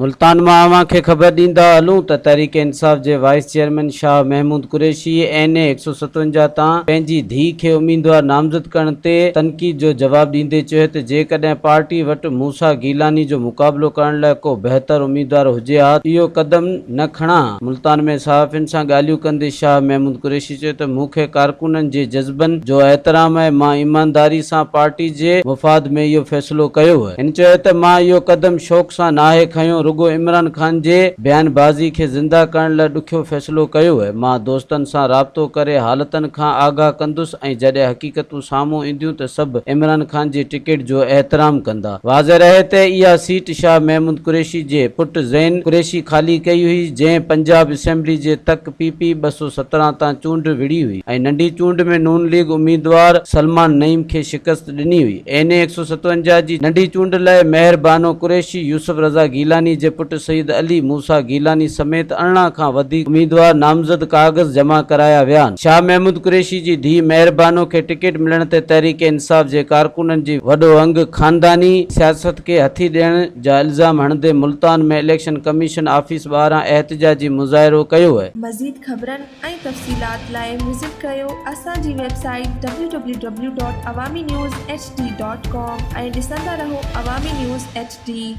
ملتان مان اوهان کي خبر ڏيندا هلون ته تحريڪ انصاف جي vice chairman Shah Mahmood Qureshi N A 157 تان پنهنجي ڌيء کي اميدوار نامزد ڪرڻ تي تنقيد جو جواب ڏيندي چيو ته جيڪڏهن پارٽي وٽ موسيٰ گيلاني جو مقابلو ڪرڻ لاء ڪو بهتر اميدوار هجي ها ته اهو قدم نه کڻان ها. ملتان ۾ صحافين سان ڳالهيون ڪندي شاهه محمود قريشي چيو ته مون کي ڪارڪنن جي جذبن جو احترام آهي، مان ايمانداري سان پارٽي جي مفاد ۾ اهو فيصلو ڪيو. هن چيو ته مان اهو قدم شوق سان ناهي کنيو، رڳو عمران خان جي بيان بازي کي زنده ڪرڻ لاء ڏکيو فيصلو ڪيو. مان دوستن سان رابطو ڪري حالتن کان آگاهه ڪندس ۽ جڏهن حقيقتون سامهون اينديون ته سڀ عمران خان جي ٽڪيٽ جو احترام ڪندا. واضح رهي ته اها سيٽ شاهه محمود قريشي جي پٽ زين قريشي خالي ڪئي هئي، جنهن پنجاب اسيمبلي جي تڪ پي پي 217 تان چونڊ وڙهي هئي ۽ ننڍي چونڊ ۾ نون ليگ اميدوار سلمان نعيم کي شڪست ڏني هئي. اين اي 157 جي ننڍي چونڊ لاء مهر بانو قريشي، يوسف رضا گيلاني جي پٽ سيد علي موسيٰ گيلاني سميت 18 کان وڌيڪ اميدوار نامزد ڪاغذ جمع ڪرايا ويا آهن. شاهه محمود قريشي جي ڌيء مهر بانو کي ٽڪيٽ ملڻ تي تحريڪ انصاف جي ڪارڪنن جي وڏو انگ خانداني سياست کي هٿي ڏيڻ جا الزام هڻندي ملتان ۾ اليڪشن ڪميشن آفيس ٻاهران احتجاجي مظاهرو ڪيو. مزيد خبرن ۽ تفصيلات لاء وزٽ ڪريو اسان جي website W W W dot Awami news H D dot com ۽ ڏسندا رهو عوامي نيوز ايڇ ڊي.